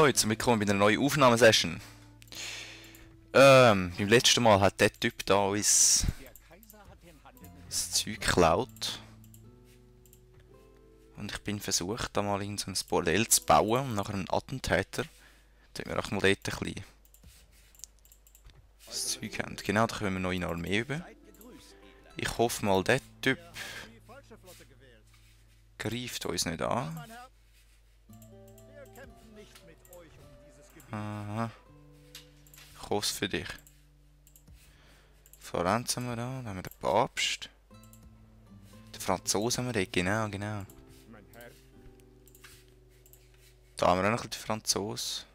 Leute, willkommen bei einer neuen Aufnahmesession. Beim letzten Mal hat der Typ da uns das Zeug geklaut. Und ich bin versucht, da mal in so ein Bordell zu bauen und nachher einen Attentäter, damit wir auch mal dort ein bisschen das Zeug haben. Genau, da können wir noch in eine Armee über. Ich hoffe mal, der Typ greift uns nicht an. Aha. Ich hoffe es für dich. Florenz haben wir da, dann haben wir den Papst. Den Franzosen haben wir da, genau. Da haben wir auch noch die Franzosen.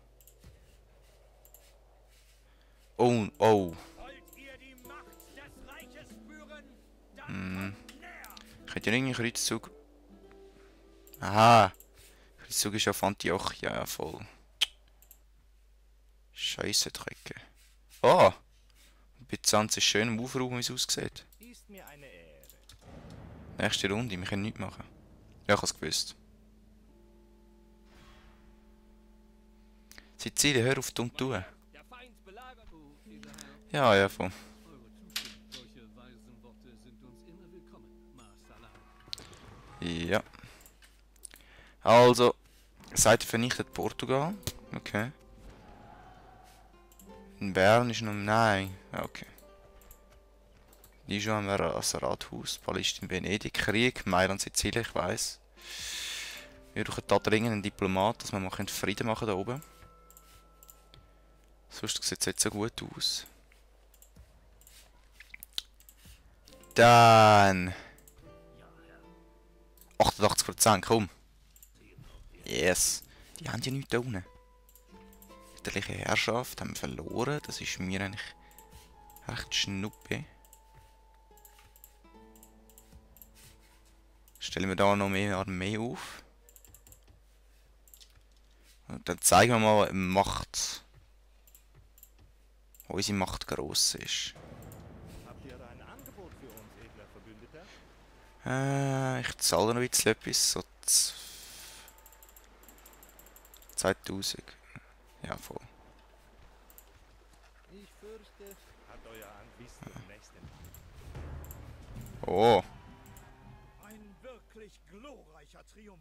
Oh. Ich hätte ja irgendwie einen Kreuzzug. Aha. Kreuzzug ist auf Antiochia, ja voll. Scheiße Drecke. Oh! Byzanz ist schön im Aufraum, wie es aussieht. Nächste Runde, wir können nichts machen. Ja, ich habe es gewusst. Sizilien, hör auf dumm tun. Ja, voll. Ja. Also, Seite vernichtet Portugal. Okay. In Bern ist noch... Nein. Okay. Dijon haben wir das Rathaus. Palästina, Venedig. Krieg. Mailand, Sizilien, ich weiss. Wir brauchen da dringend einen Diplomat, dass wir mal Frieden machen da oben. Sonst sieht es nicht so gut aus. Dann... 88%, komm. Yes. Die haben ja nichts da unten. Ritterliche Herrschaft haben wir verloren. Das ist mir eigentlich recht schnuppe. Stellen wir da noch mehr Armee auf. Und dann zeigen wir mal Macht. Wo unsere Macht gross ist. Habt ihr ein Angebot für uns, edler Verbündeter? Ich zahle noch ein bisschen etwas. So 2000. Ja, voll. Ich fürchte, hat euer Anwesen im nächsten. Oh. Ein wirklich glorreicher Triumph.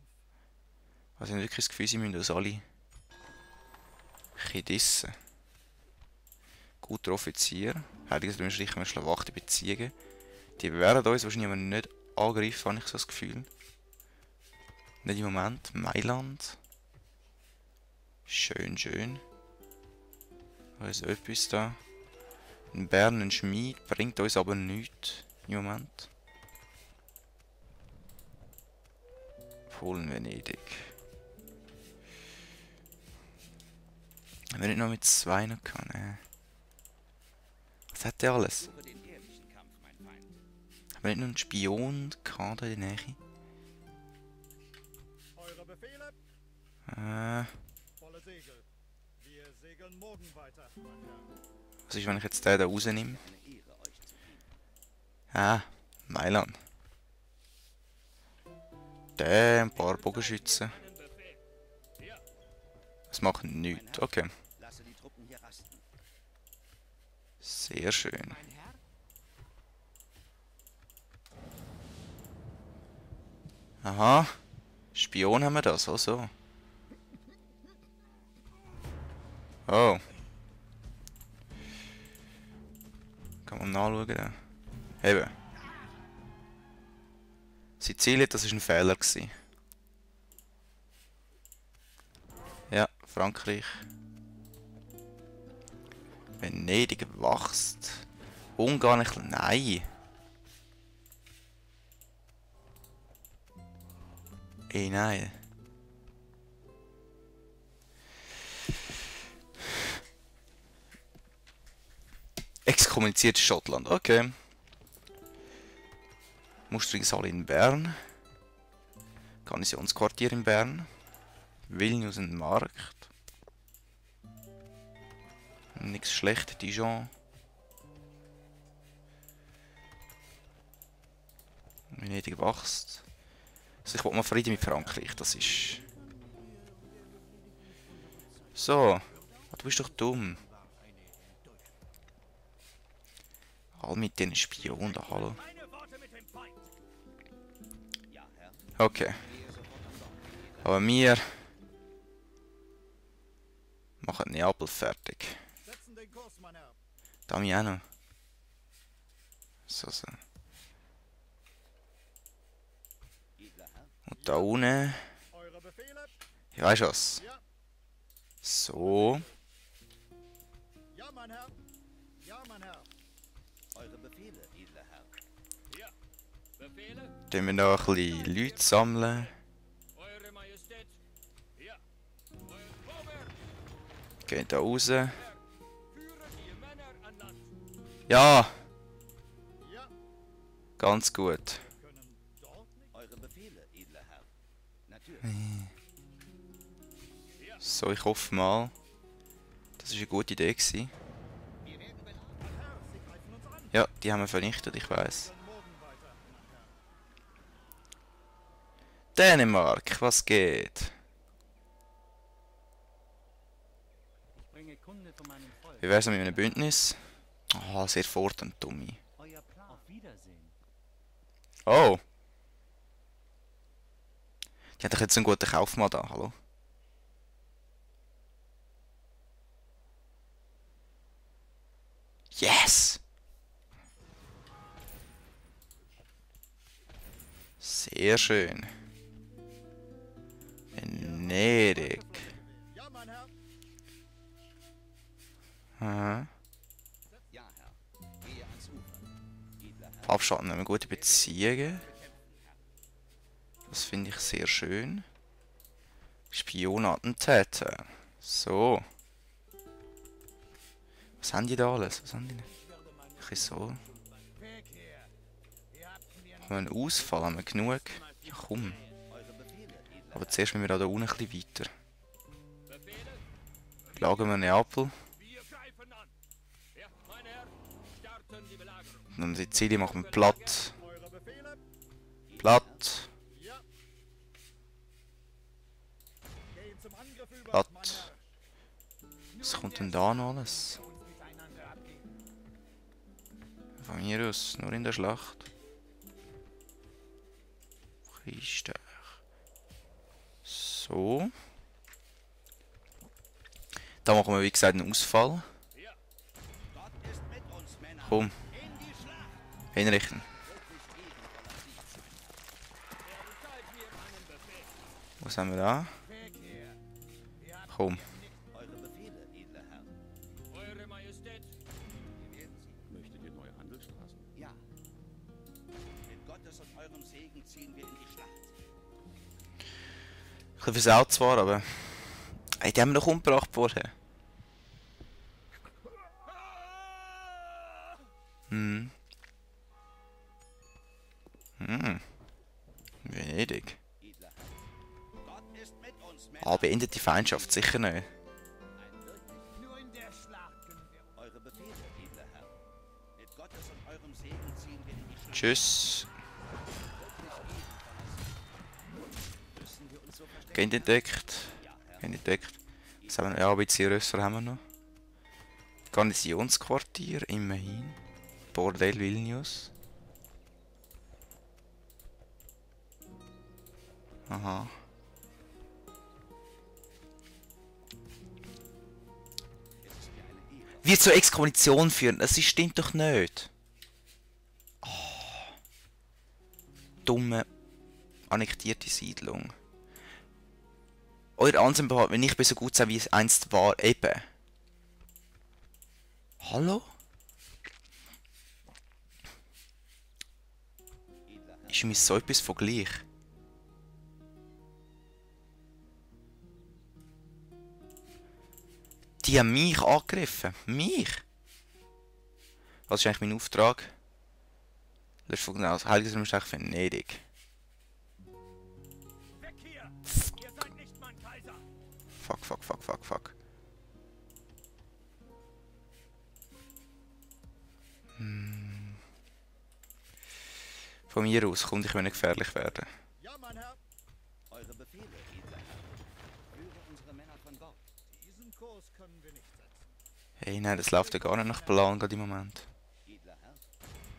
Also ich habe wirklich das Gefühl, sie müssen uns alle dissen. Guter Offizier. Heiliges Römisches Reich, schlawachte Beziehungen. Die werden uns wahrscheinlich aber nicht angreifen, habe ich so das Gefühl. Nicht im Moment. Mailand. Schön. Da ist etwas da. In Bern ein Schmied, bringt uns aber nichts im Moment. Polen, Venedig. Haben wir nicht noch mit 2 noch gehabt? Was hat der alles? Haben wir nicht noch einen Spion gehabt in der Nähe? Eure Befehle? Volle Segel. Wir segeln morgen weiter, mein Herr. Was ist, wenn ich jetzt den da rausnehme? Ah, Mailand. Der, ein paar Bogenschützen. Das macht nichts. Okay. Sehr schön. Aha. Spion haben wir das, so. Oh. Kann man nachschauen. Da. Eben. Sizilien, das war ein Fehler gewesen. Ja, Frankreich. Venedig wächst. Ungarn nicht. Nein. Nein. Exkommuniziert Schottland. Okay. Musterungshalle in Bern. Garnisonsquartier in Bern. Vilnius und Markt. Nichts schlecht, Dijon. Venedig wächst. Also ich will mal Frieden mit Frankreich, das ist So. Oh, du bist doch dumm. All mit den Spionen da, hallo. Okay. Aber wir machen Neapel fertig. Setzen den Kurs, mein Herr. Da haben wir auch noch. So, so. Und da unten. Eure Befehle? Ich weiß was. Ja. So. Ja, mein Herr. Ja, mein Herr. Eure Befehle, edler Herr. Ja. Befehle? Dann wir noch ein bisschen Leute sammeln. Eure Majestät. Ja. Vorwärts. Gehen da raus. Führe die Männer an Land. Ja, Ja. ganz gut. Können dort nicht. Eure Befehle, edler Herr. Natürlich. So, ich hoffe mal. Das war eine gute Idee gewesen. Wir werden beladen. Mein Herr, Sie greifen uns an. Ja, die haben wir vernichtet, ich weiß. Dann morgen weiter, mein Herr. Dänemark, was geht? Ich bringe Kunde von meinem Volk. Wie wär's mit einem Bündnis? Ah, sehr fordernd, Dummi. Euer Plan. Auf Wiedersehen. Oh! Die hat doch jetzt einen guten Kaufmann da, hallo? Yes! Sehr schön. Venedig. Ja, mein Herr. Aha. Ja, Herr. Gehe ans Ufer. Edler Herr. Abschalten, haben wir gute Beziehungen. Das finde ich sehr schön. Spionattentäter. So. Was haben die da alles? Was haben die? Ein bisschen so. Haben wir einen Ausfall? Haben wir genug? Ja komm. Eure Befehle, edler Aber zuerst müssen wir da unten ein bisschen weiter. Befehle? Schlagen wir Neapel. Wir greifen an. Ja, mein Herr. Starten die Belagerung. Und dann Sizilien machen wir platt. Eure Befehle? Platt. Ja. Gehen zum Angriff über, Platt. mein Herr. Was kommt denn da noch alles? Uns miteinander abgeben. Von mir aus, nur in der Schlacht. Riester. So. Da machen wir wie gesagt einen Ausfall. Gott ist mit uns, Männer. Komm, In die Schlacht. hinrichten. Wirklich ehrenvoller Sieg, mein Herr. Erteilt mir einen Befehl. Was haben wir da? Komm. Eure Befehle, edler Herr. Eure Majestät. Wir werden sie. Möchtet ihr neue Handelsstraßen? Ja. Mit Gottes und eurem Segen ziehen wir in die Schlacht. Ein bisschen versaut zwar, aber... Ey, die haben wir doch umgebracht vorher. Hm. Hm. Venedig. Edler Herr. Gott ist mit uns, Männer. Ah, beendet die Feindschaft sicher nicht. Ein wirklich. Nur in der Schlacht können wir uns. Eure Befehle, edler Herr. Mit Gottes und eurem Segen ziehen wir in die Schlacht. Tschüss. Müssen wir uns so verstecken? Gehen entdeckt. Ja, Herr. Gehen entdeckt. Was haben wir? Ja, ein bisschen grösser haben wir noch. Garnisonsquartier, immerhin. Bordell Vilnius. Aha. Es ist mir eine Ehre. Wird zur Exkommunikation führen. Das stimmt doch nicht. Oh. Dumme, annektierte Siedlung. Euer Ansehen behalten, wenn ich so gut sein, wie es einst war, eben. Hallo? Edler Herr. Ist mir so etwas von gleich? Die haben mich angegriffen. Mich? Was ist eigentlich mein Auftrag? Genau, das Heiliges Römisches Venedig. Weg hier! Ihr seid nicht mein Kaiser! Fuck, fuck, fuck, fuck, fuck. Von mir aus kommt, ich will nicht gefährlich werden. Ja, mein Herr! Eure Befehle, edler Herr. Führe unsere Männer von Bord. Diesen Kurs können wir nicht setzen. Hey, nein, das läuft ja gar nicht nach Plan gerade im Moment. Edler Herr,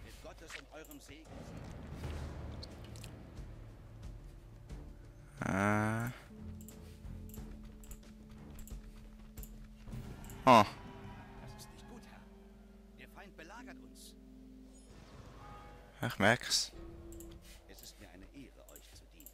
mit Gottes und eurem Segen Ah. Oh, Das ist nicht gut, Herr. Der Feind belagert uns. ich merk's. Es ist mir eine Ehre, euch zu dienen.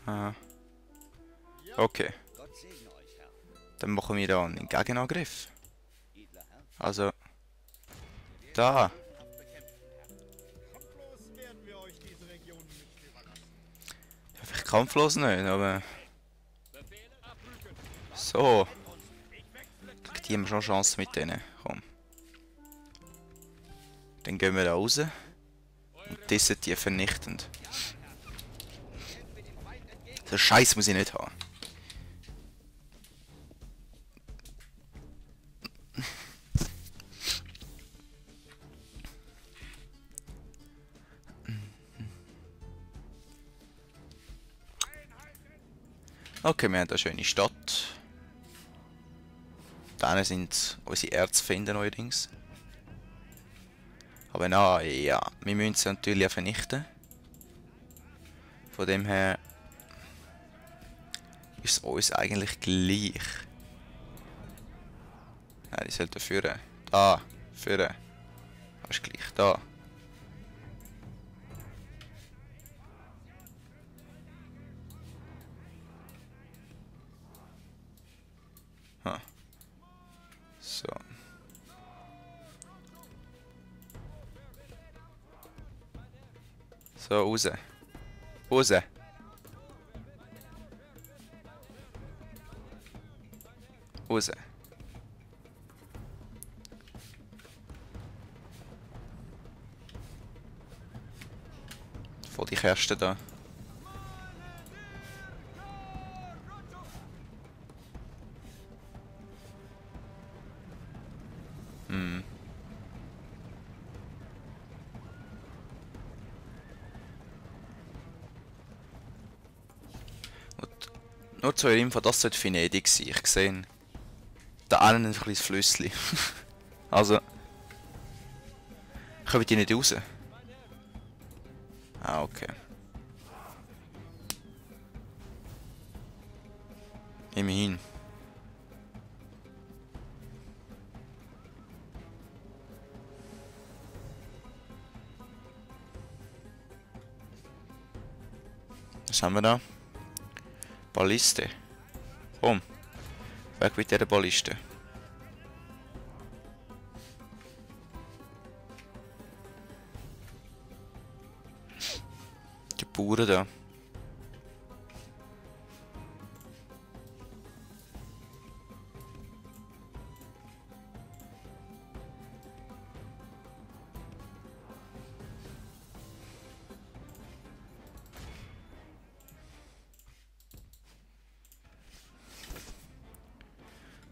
Ah. Okay, Gott segne euch, Herr. dann machen wir da einen Gegenangriff. Edler Herr, Also, da. habt bekämpfen, Herr. Kampflos werden wir euch diese Region nicht überlassen. Vielleicht kampflos nicht, aber Befehle abrücken. so. Die haben schon Chance mit denen. Komm. Dann gehen wir da raus und dissen die vernichtend. So Scheiß muss ich nicht haben. Okay, wir haben eine schöne Stadt. Da sind unsere Erzfeinde neuerdings. Aber na ja, wir müssen sie natürlich auch vernichten. Von dem her ist es uns eigentlich gleich. Nein, die sollten führen. Da, führen. Das ist gleich, da. Ha. So. So, raus. Raus. Raus. Voll die Kersten da. Hm. Nur zur Info, das sollte Venedig sein. Ich sehe da einen ein kleines Flüssli. Also. Kommen die nicht raus? Ah, okay. Immerhin. Was haben wir da? Balliste. Komm. Weg mit dieser Balliste. Die Bauern da.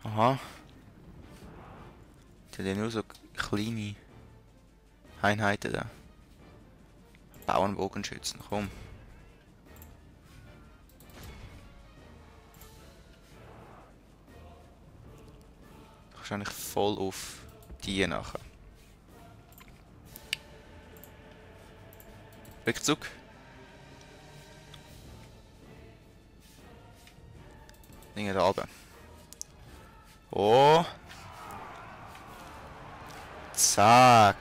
Aha. Die haben ja nur so kleine Einheiten da. Bauernbogenschützen, komm. Wahrscheinlich voll auf die nachher. Rückzug. Dinge da oben. Oh. Zack.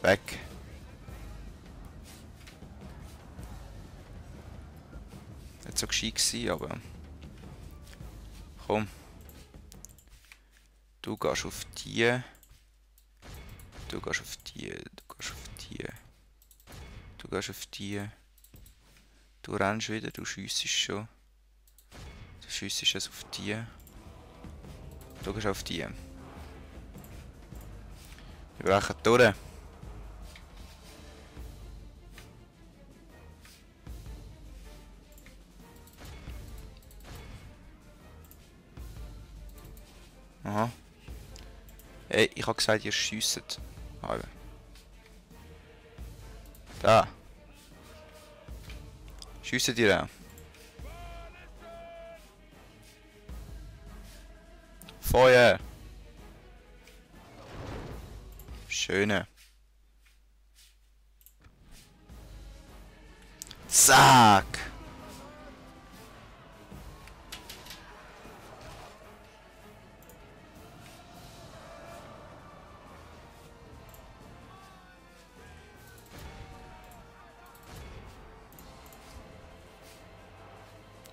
Weg. Nicht so gescheit gewesen, aber... Komm. Du gehst auf die. Du gehst auf die. Du gehst auf die. Du gehst auf die. Du rennst wieder, du schiessest schon. Du schiessest es auf die. Du gehst auf die. Wir brechen durch. Aha. Ey, ich hab gesagt, ihr schiesset. Halbe. Da. Schiesset ihr auch? Feuer! Schöne. Zack!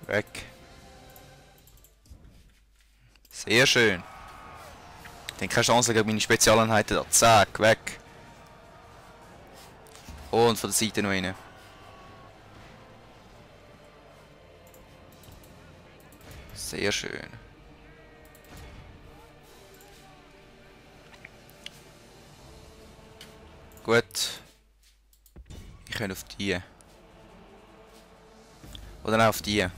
Weg. Sehr schön. Dann keine Chance gegen meine Spezialeinheiten da. Zack, weg. Und von der Seite noch rein. Sehr schön. Gut. Ich kann auf die. Oder auch auf die.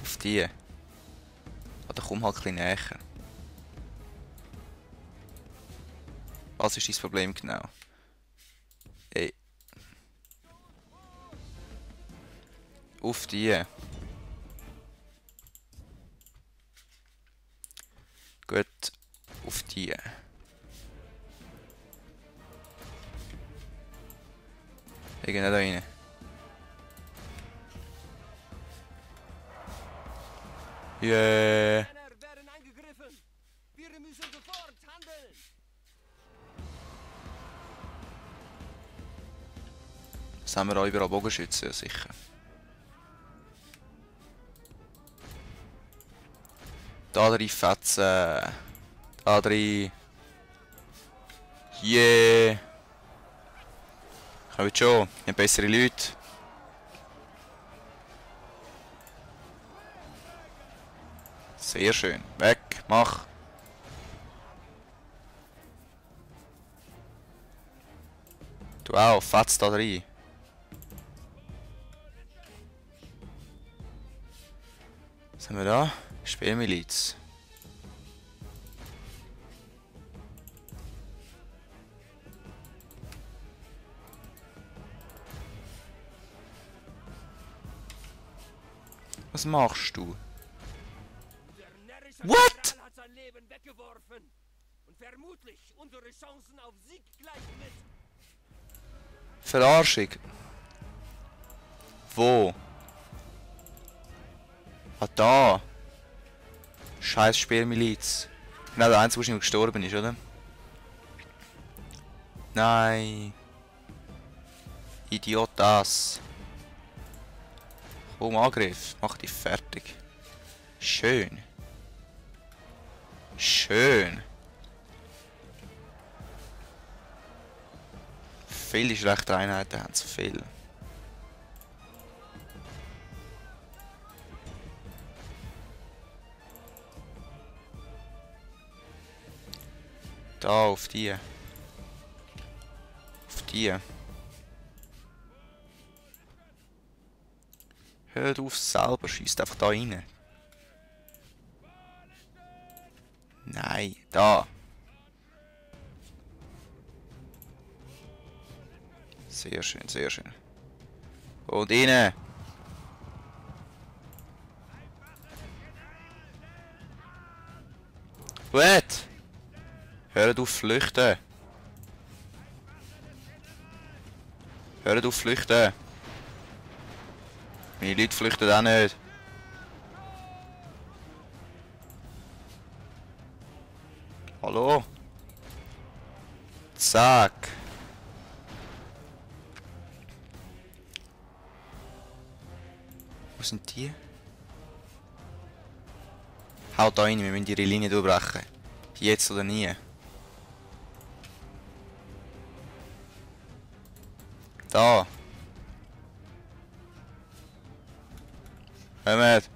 Auf die. Oder komm halt ein bisschen näher. Was ist dein Problem genau? Ey. Auf die. Gut. Auf die. Ich gehe nicht da rein. Yeah. Männer werden angegriffen. Wir müssen sofort handeln. Das haben wir auch überall Bogenschützen, sicher. Da drin fetzen. Da drin. Yeah. Kommt schon. Wir haben bessere Leute. Sehr schön. Weg. Mach. Du auch. Fetz da rein. Was haben wir da? Spielmiliz. Was machst du? Der närrische What? General hat sein Leben weggeworfen. Und vermutlich unsere Chancen auf Sieg gleich mit. Verarschung. Wo? Ah, da. Scheiß Spielmiliz. Genau der Einzige, der gestorben ist, oder? Nein. Idiot das. Komm, Angriff. Mach dich fertig. Schön. Schön. Viele schlechte Einheiten haben zu viel. Da auf die. Auf die. Hört auf selber, schießt einfach da rein. Nein, da. Sehr schön, sehr schön. Und rein. Gut. Hört auf flüchten. Hört auf flüchten. Meine Leute flüchten auch nicht. Hallo? Zack. Wo sind die? Haut da rein, wir müssen ihre Linie durchbrechen. Jetzt oder nie. Da. Kommt.